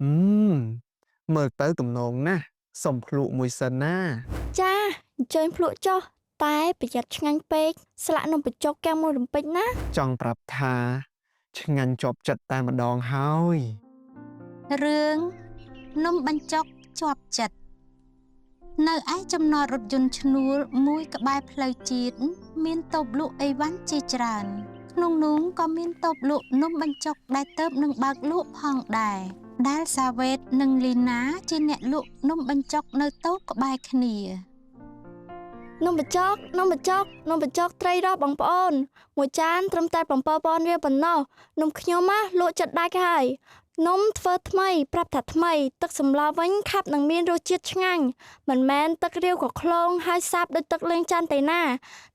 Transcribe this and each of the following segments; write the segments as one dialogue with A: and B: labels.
A: ហឹមមើលទៅទំនងណាស់សុំភ្លក់មួយសិនណា
B: ចាអញ្ជើញភ្លក់ចុះតែប្រយ័ត្នឆ្ងាញ់ពេកស្លាក់នំបញ្ចុកកែវមួយរំពេចណា
A: ចង់ប្រាប់ថា ឆ្ងាញ់ជាប់ចិត្តតែម្ដងហើយ
C: រឿងនំបញ្ចុកជាប់ចិត្តនៅឯចំណតរថយន្តឈ្នួលមួយក្បែរផ្លូវជាតិមានតូបលក់អីវ៉ាន់ជាច្រើន ក្នុងនោះក៏មានតូបលក់នំបញ្ចុកដែលទើបនឹងបើកលក់ផងដែរដែលសាវ៉េតនិងលីណាជាអ្នកលក់នំបញ្ចុកនៅតូបក្បែរគ្នា
B: នំបញ្ចុកនំបញ្ចុកនំបញ្ចុកត្រីរស់បងប្អូនមួយចានត្រឹមតែ7000រៀលប៉ុណ្ណោះនំខ្ញុំណាលក់ចិត្តដាច់ហើយនំធ្វើថ្មីប្រាប់ថាថ្មី ទឹកសម្លវិញខាប់នឹងមានរសជាតិឆ្ងាញ់មិនមែនទឹករាវក៏ខ្លងហើយសាបដូចទឹកលាងចានទេណា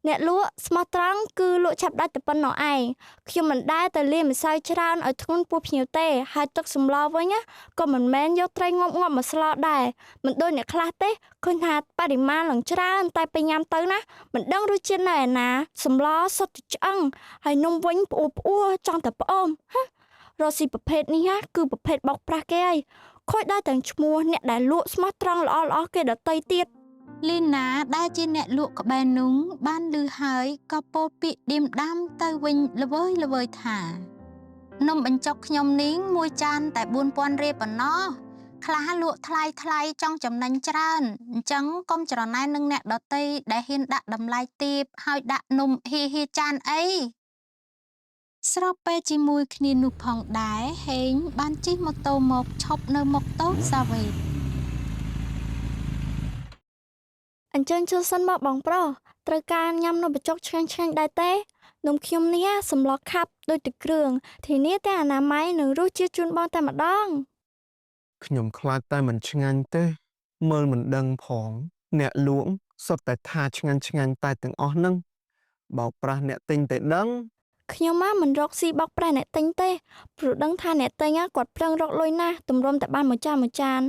B: អ្នកលក់ស្មោះត្រង់គឺលក់ឆាប់ដាច់តែប៉ុណ្ណោះឯងខ្ញុំមិនដែលទៅលាយម្សៅច្រើនឲ្យធ្ងន់ពោះភ្ញៀវទេហើយទឹកសម្លវិញណាក៏មិនមែនយកត្រីងាប់ៗមកស្លដែរមិនដូចអ្នកខ្លះទេ ឃើញថាបរិមាណឡើងច្រើនតែពេលញ៉ាំទៅណាមិនដឹងរសជាតិនៅឯណាសម្លសុទ្ធតែឆ្អឹងហើយនំវិញផ្អួរផ្អួរចង់តែផ្អូមហារកស៊ីប្រភេទនេះណាគឺប្រភេទបោកប្រាស់គេហើយខូចដល់ទាំងឈ្មោះអ្នកដែលលក់ស្មោះត្រង់ល្អល្អៗគេដតីទៀត
C: លីណាដែលជាអ្នកលក់ក្បែរនោះបានឮហើយក៏ពោលពាក្យឌៀមដាមទៅវិញល្វើយល្វើយថានំបញ្ចុកខ្ញុំនេះមួយចានតែ4000រៀលប៉ុណ្ណោះខ្លះលក់ថ្លៃថ្លៃចង់ចំណេញច្រើនអញ្ចឹងកុំច្រណែននឹងអ្នកដទៃដែលហ៊ានដាក់តម្លៃទាបហើយដាក់នំហៀហៀចានអីស្របពេលជាមួយគ្នានោះផងដែរហេងបានជិះម៉ូតូមកឈប់នៅមុខតូបសាវ៉េត
B: អញ្ជើញចូលសិនមកបងប្រុសត្រូវការញ៉ាំនំបញ្ចុកឆ្ងាញ់ឆ្ងាញ់ដែរទេនំខ្ញុំនេះណាសម្លខាប់ដូចទឹកគ្រឿងធានាទាំងអនាម័យនិងរសជាតិជូនបងតែម្ដង
A: ខ្ញុំខ្លាចតែមិនឆ្ងាញ់ទេ មើលមិនដឹងផង អ្នកលក់សុទ្ធតែថាឆ្ងាញ់ឆ្ងាញ់តែទាំងអស់ហ្នឹងបោកប្រាស់អ្នកទិញតែដឹង
B: ខ្ញុំមកមិនរកស៊ីបោកប្រាស់អ្នកទិញទេព្រោះដឹងថាអ្នកទិញណាគាត់ប្រឹងរកលុយណាស់ទម្រាំតែបានមួយចានមួយចាន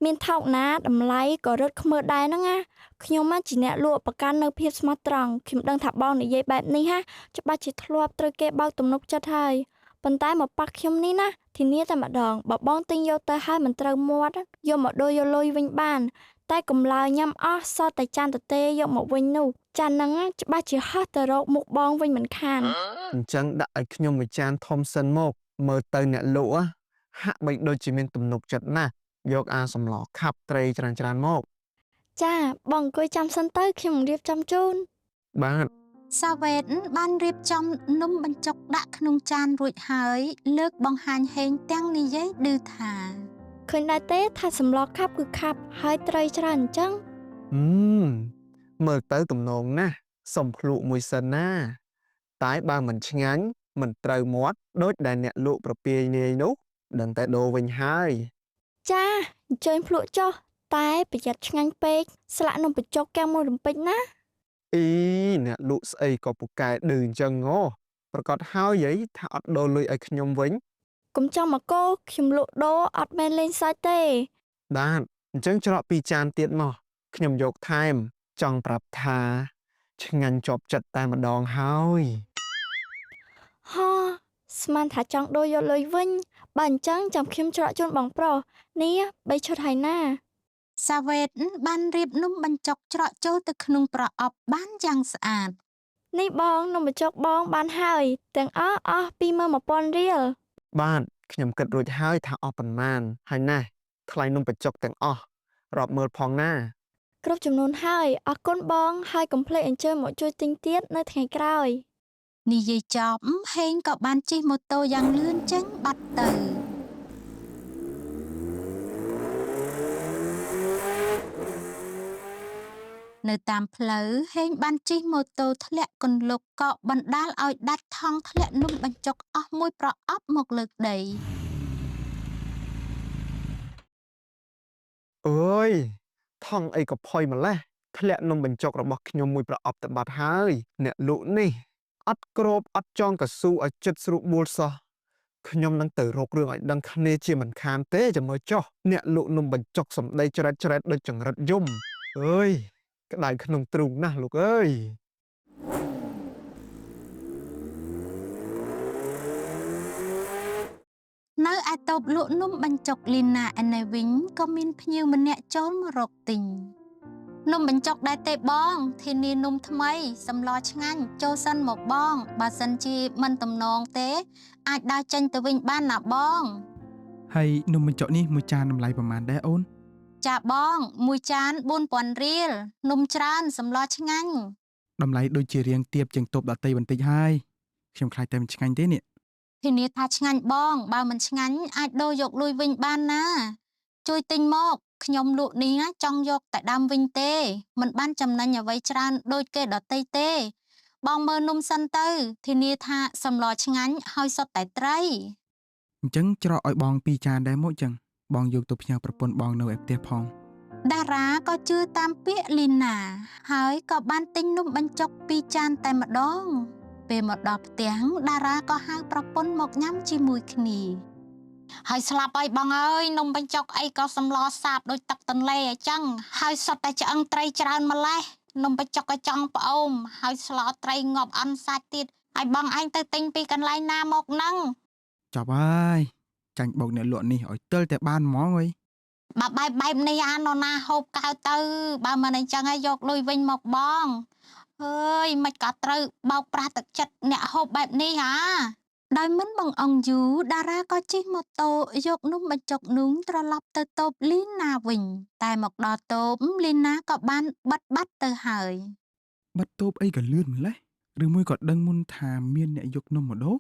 B: មានថោកណាតម្លៃក៏រត់ខ្មើដែរហ្នឹងណាខ្ញុំមកជាអ្នកលក់ប្រកាន់នៅភាពស្មោះត្រង់ខ្ញុំដឹងថាបងនិយាយបែបនេះហាច្បាស់ជាធ្លាប់ត្រូវគេបោកទំនុកចិត្តហើយប៉ុន្តែមកប៉ះខ្ញុំនេះណាធានាតែម្ដងបើបងទិញយកទៅហើយមិនត្រូវមាត់យកមកដូរយកលុយវិញបាន តែកំឡើយញ៉ាំអស់សល់តែចានទទេយកមកវិញនោះចានហ្នឹងណាច្បាស់ជាហោះទៅរកមុខបងវិញមិនខាន
A: អញ្ចឹងដាក់ឲ្យខ្ញុំមួយចានធំសិនមក មើលទៅអ្នកលក់ហ៎ហាក់បីដូចជាមានទំនុកចិត្តណាស់យកអាសម្លខាប់ត្រីច្រើនច្រើនៗមក
B: ចាបងអង្គុយចាំសិនទៅខ្ញុំនឹងរៀបចំជូន
A: បាទ
C: សាវ៉េតបានរៀបចំនំបញ្ចុកដាក់ក្នុងចានរួចហើយ លើកបង្ហាញហេងទាំងនិយាយឌឺថា
B: ឃើញដែរទេថាសម្លខាប់គឺខាប់ហើយត្រីច្រើនអញ្ចឹង
A: ហឹមមើលទៅទំនងណាស់សុំភ្លក់មួយសិនណា តែបើមិនឆ្ងាញ់មិនត្រូវមាត់ដូចដែលអ្នកលក់ប្រពាយនាយនោះដឹងតែដូរវិញហើយ
B: ចាអញ្ជើញភ្លក់ចុះតែប្រយ័ត្នឆ្ងាញ់ពេកស្លាក់នំបញ្ចុកកែវមួយរំពេចណា
A: អីអ្នកលក់ស្អីក៏ពូកែឌឺអញ្ចឹងហ៎ប្រកាសហើយយីថាអត់ដូរលុយឲ្យខ្ញុំវិញ
B: កុំចង់មកកោខ្ញុំលក់ដូរអត់មែនលេងសើចទេ
A: បាទអញ្ចឹងច្រកពីរចានទៀតមកខ្ញុំយកថែម ចង់ប្រាប់ថា ឆ្ងាញ់ជាប់ចិត្តតែម្ដងហើយ
B: ហោស្មានថាចង់ដូរយកលុយវិញបើអញ្ចឹងចាំខ្ញុំច្រកជូនបងប្រុសនេះបីឈុតហើយណា
C: សាវ៉េតបានរៀបនំបញ្ចុកច្រកចូលទៅក្នុងប្រអប់បានយ៉ាងស្អាត
B: នេះបងនំបញ្ចុកបងបានហើយទាំងអស់អស់21000រៀល
A: បាទខ្ញុំគិតរួចហើយថាអស់ប៉ុន្មានហើយណែថ្លៃនំបញ្ចុកទាំងអស់រាប់មើលផងណា
B: គ្រប់ចំនួនហើយអរគុណបងហើយកុំភ្លេចអញ្ជើញមកជួយទិញទៀតនៅថ្ងៃក្រោយ
C: និយាយចប់ហេងក៏បានជិះម៉ូតូយ៉ាងលឿនចេញបាត់ទៅ នៅតាមផ្លូវហេងបានជិះម៉ូតូធ្លាក់កន្លុកក៏បណ្ដាលឲ្យដាច់ថង់ធ្លាក់នំបញ្ចុកអស់មួយប្រអប់មកលើដី
A: អើយថង់អីក៏ផុយម្លេះធ្លាក់នំបញ្ចុករបស់ខ្ញុំមួយប្រអប់ទៅបាត់ហើយ អ្នកលក់នេះអត់គ្របអត់ចងកស៊ូឲ្យចិត្តស្រួលបួលសោះខ្ញុំនឹងទៅរករឿងឲ្យដឹងគ្នាជាមិនខានទេចាំមើលចុះអ្នកលក់នំបញ្ចុកសម្ដីច្រែតច្រែតដូចចង្រិតយំអើយក្តៅក្នុងទ្រូងណាស់លោកអើយ
C: នៅឯតូបលក់នំបញ្ចុកលីណាឯនេះវិញក៏មានភ្ញៀវម្នាក់ចូលមករកទិញនំបញ្ចុកដែរទេបងធានានំថ្មីសម្លឆ្ងាញ់ចូលសិនមកបងបើសិនជាមិនទំនងទេ អាចដើរចេញទៅវិញបានណាបង
D: ហើយនំបញ្ចុកនេះមួយចានតម្លៃប្រហែលដែរអូន
C: ចាបងមួយចាន4000រៀលនំច្រើនសម្លឆ្ងាញ់
D: តម្លៃដូចជារៀងទាបជាងតូបដតីបន្តិចហើយខ្ញុំខ្លាចតែមិនឆ្ងាញ់ទេនេះ
C: ធានាថាឆ្ងាញ់បង បើមិនឆ្ងាញ់អាចដូរយកលុយវិញបានណា ជួយទិញមកខ្ញុំលក់នេះណាចង់យកតែដើមវិញទេមិនបានចំណេញអ្វីច្រើនដូចគេដទៃទេ បងមើលនំសិនទៅធានាថាសម្លឆ្ងាញ់ហើយសុទ្ធតែត្រី
D: អញ្ចឹងច្រកឲ្យបងពីរចានដែរមកអញ្ចឹងបងយកទៅផ្ញើប្រពន្ធបងនៅឯផ្ទះផង
C: តារាក៏ជឿតាមពាក្យលីណា ហើយក៏បានទិញនំបញ្ចុកពីរចានតែម្ដង ពេលមកដល់ផ្ទះតារាក៏ហៅប្រពន្ធមកញ៉ាំជាមួយគ្នាហើយស្លាប់ហើយបងអើយនំបញ្ចុកអីក៏សម្លសាបដូចទឹកទន្លេអញ្ចឹងហើយសុទ្ធតែឆ្អឹងត្រីច្រើនម្ល៉េះនំបញ្ចុកក៏ចង់ផ្អូមហើយស្លត្រីងាប់អន់សាច់ទៀតហើយបងឯងទៅទិញពីកន្លែងណាមកហ្នឹង
D: ចប់ហើយចាញ់បោកអ្នកលក់នេះឲ្យទិលតែបានហ្មងអើយ
C: បើបែបនេះអានរណាហូបកៅទៅ បើមិនអញ្ចឹងឲ្យយកលុយវិញមកបងអើយមិនក៏ត្រូវបោកប្រាស់ទឹកចិត្តអ្នកហូបបែបនេះហាដោយមិនបង្អង់យូរតារាក៏ជិះម៉ូតូយកនំបញ្ចុកនោះត្រឡប់ទៅតូបលីណាវិញ តែមកដល់តូបលីណាក៏បានបិទបាត់ទៅហើយ
D: បាត់តូបអីក៏លឿនម្លេះឬមួយក៏ដឹងមុនថាមានអ្នកយកនំមកដូរ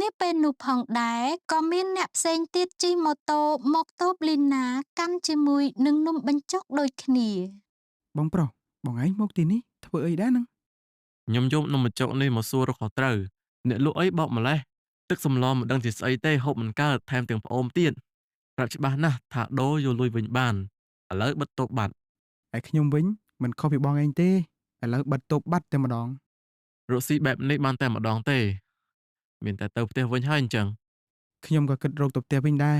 C: នេះពេលនោះផងដែរក៏មានអ្នកផ្សេងទៀតជិះម៉ូតូមកតូបលីណាកាន់ជាមួយនឹងនំបញ្ចុកដូចគ្នា
D: បងប្រុសបងឯងមកទីនេះធ្វើអីដែរហ្នឹង
E: ខ្ញុំយកនំបញ្ចុកនេះមកសួររកខុសត្រូវអ្នកលក់អីបោកម្លេះទឹកសម្លមិនដឹងជាស្អីទេហូបមិនកើតថែមទាំងផ្អូមទៀតប្រាប់ច្បាស់ណាស់ថាដូរយកលុយវិញបានឥឡូវបិទតូបបាត់
D: ឯខ្ញុំវិញមិនខុសពីបងឯងទេឥឡូវបិទតូបបាត់តែម្ដង
E: រកស៊ីបែបនេះបានតែម្ដងទេមានតែទៅផ្ទះវិញហើយអញ្ចឹង
D: ខ្ញុំក៏គិតរកទៅផ្ទះវិញដែរ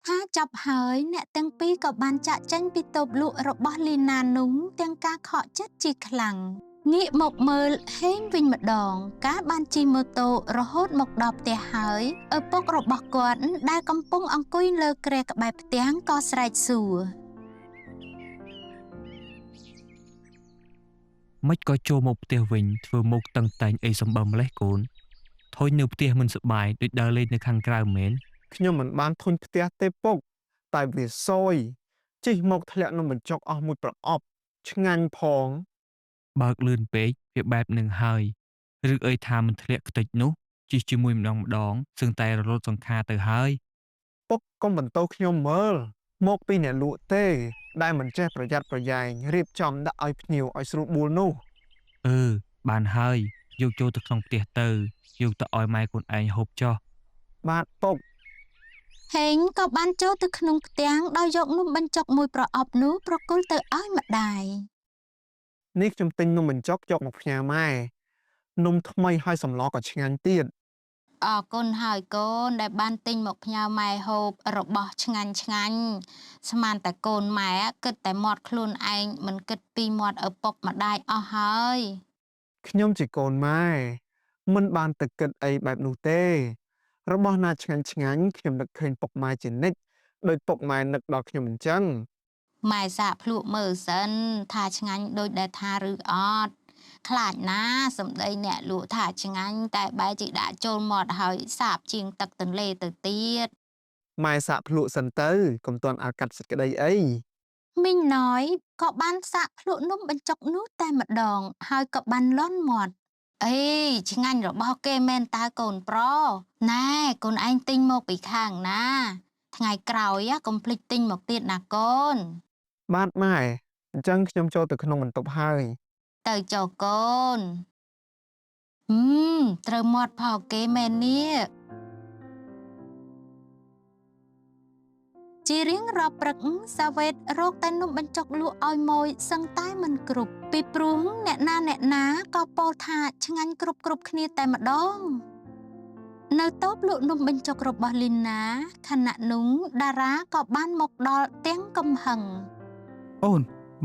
C: ថាចប់ហើយអ្នកទាំងពីរក៏បានចាក់ចេញពីតូបលក់របស់លីណានោះទាំងការខកចិត្តជាខ្លាំងងាកមកមើលហេងវិញម្ដង កាលបានជិះម៉ូតូរហូតមកដល់ផ្ទះហើយឪពុករបស់គាត់ដែលកំពុងអង្គុយលើគ្រែក្បែរផ្ទះក៏ស្រែកសួរ
F: មិនក៏ចូលមកផ្ទះវិញធ្វើមុខតឹងតែងអីសម្បើម្លេះកូនធុញនៅផ្ទះមិនសប្បាយដូចដើរលេងនៅខាងក្រៅមែន
A: ខ្ញុំមិនបានធុញផ្ទះទេពុកតែវាសយជិះមកធ្លាក់នំបញ្ចុកអស់មួយប្រអប់ឆ្ងាញ់ផង
F: បើកលឿនពេកវាបែបនឹងហើយឬអីថាមិនធ្លាក់ខ្ទេចនោះជិះជាមួយម្ដងម្ដងសឹងតែរលត់សង្ខារទៅហើយ
A: ពុកកុំបន្ទោសខ្ញុំមើលមកពីអ្នកលក់ទេ ដែលមិនចេះប្រយ័ត្នប្រយែងរៀបចំដាក់ឲ្យភ្ញៀវឲ្យស្រួលបួលនោះ
F: អឺបានហើយយកចូលទៅក្នុងផ្ទះទៅយកទៅឲ្យម៉ែខ្លួនឯងហូបចោះ
A: បាទពុក
C: ហេងក៏បានចូលទៅក្នុងផ្ទាំងដោយយកនំបញ្ចុកមួយប្រអប់នោះប្រគល់ទៅឲ្យម្ដាយ
A: នេះខ្ញុំទិញនំបញ្ចុកយកមកផ្ញើម៉ែនំថ្មីហើយសម្លក៏ឆ្ងាញ់ទៀត
C: អរគុណហើយកូនដែលបានទិញមកផ្ញើម៉ែហូបរបស់ឆ្ងាញ់ឆ្ងាញ់ស្មានតែកូនម៉ែគិតតែមាត់ខ្លួនឯងមិនគិតពីមាត់ឪពុកម្ដាយអស់ហើយ
A: ខ្ញុំជាកូនម៉ែមិនបានទៅគិតអីបែបនោះទេ របស់ណាឆ្ងាញ់ឆ្ងាញ់ខ្ញុំនឹកឃើញពុកម៉ែជានិច្ចដោយពុកម៉ែនឹកដល់ខ្ញុំអញ្ចឹង
C: ម៉ែសាកភ្លក់មើលសិនថាឆ្ងាញ់ដូចដែលថាឬអត់ខ្លាចណាសម្ដីអ្នកលក់ថាឆ្ងាញ់តែបែរជាដាក់ចូលមាត់ហើយសាបជាងទឹកទន្លេទៅទៀត
A: ម៉ែសាកភ្លក់សិនទៅកុំទាន់អាលកាត់សេចក្តីអី
C: មីងណយក៏បានសាកភ្លក់នំបញ្ចុកនោះតែម្ដង ហើយក៏បានលន់មាត់អេឆ្ងាញ់របស់គេមែនតើកូនប្រុសណែកូនឯងទិញមកពីខាងណា ថ្ងៃក្រោយ កុំភ្លេចទិញមកទៀតណាកូន
A: បាទម៉ែអញ្ចឹងខ្ញុំចូលទៅក្នុងបន្ទប់ហើយ
C: ទៅចុះកូនត្រូវមាត់ផលគេមែននេះជារៀងរាល់ព្រឹកសាវេតរកតែនំបញ្ចុកលក់ឲ្យម៉ួយសឹងតែមិនគ្រប់ពីព្រោះអ្នកណាអ្នកណាក៏ពោលថាឆ្ងាញ់គ្រប់គ្រប់គ្នាតែម្ដងនៅតូបលក់នំបញ្ចុករបស់លីណាខណៈនោះតារាក៏បានមកដល់ទាំងកំហឹង
D: អូន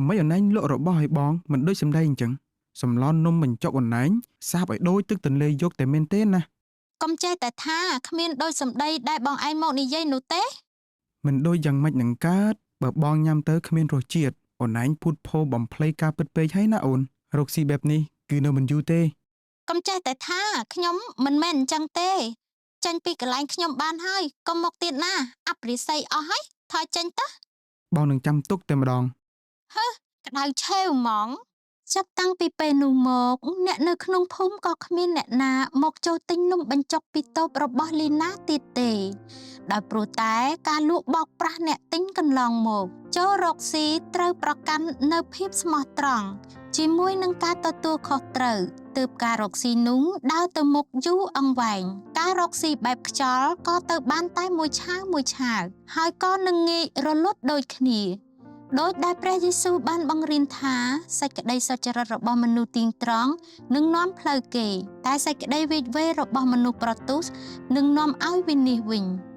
D: មិនអនឯងលក់របស់ឲ្យបងមិនដូចសម្ដីអញ្ចឹងសម្លនំបញ្ចុកអនឯងសាបឲ្យដូចទឹកទន្លេយកតែមែនទេណា
C: កុំចេះតែថាគ្មានដូចសម្ដីដែលបងឯងមកនិយាយនោះទេ
D: មិនដូចយ៉ាងម៉េចនឹងកើតបើបងញ៉ាំទៅគ្មានរសជាតិអូនឯងភូតភរបំភ្លៃការពិតពេកហើយណាអូនរកស៊ីបែបនេះគឺនៅមិនយូរទេ
C: កុំចេះតែថាខ្ញុំមិនមែនអញ្ចឹងទេ ចេញពីកន្លែងខ្ញុំបានហើយកុំមកទៀតណា អប្រិស័យអស់ហើយថយចេញទៅ
D: បងនឹងចាំទុកតែម្ដង
C: ក្តៅឆេវហ្មង ចាប់តាំងពីពេលនោះមក អ្នកនៅក្នុងភូមិក៏គ្មានអ្នកណាមកចូលទិញនំបញ្ចុកពីតូបរបស់លីណាទៀតទេ ដោយព្រោះតែការលក់បោកប្រាស់អ្នកទិញកន្លងមក ចូលរកស៊ីត្រូវប្រកាន់នៅភាពស្មោះត្រង់ជាមួយនឹងការទទួលខុសត្រូវទើបការរកស៊ីនោះដើរទៅមុខយូរអង្វែងការរកស៊ីបែបខ្យល់ក៏ទៅបានតែមួយឆាវមួយឆាវហើយក៏នឹងងាយរលត់ដូចគ្នា ដោយដែលព្រះយេស៊ូវបានបង្រៀនថាសេចក្តីសុចរិតរបស់មនុស្សទៀងត្រង់នឹងនាំផ្លូវគេ តែសេចក្តីវេចវេររបស់មនុស្សប្រទុសនឹងនាំឲ្យវិនាសវិញ។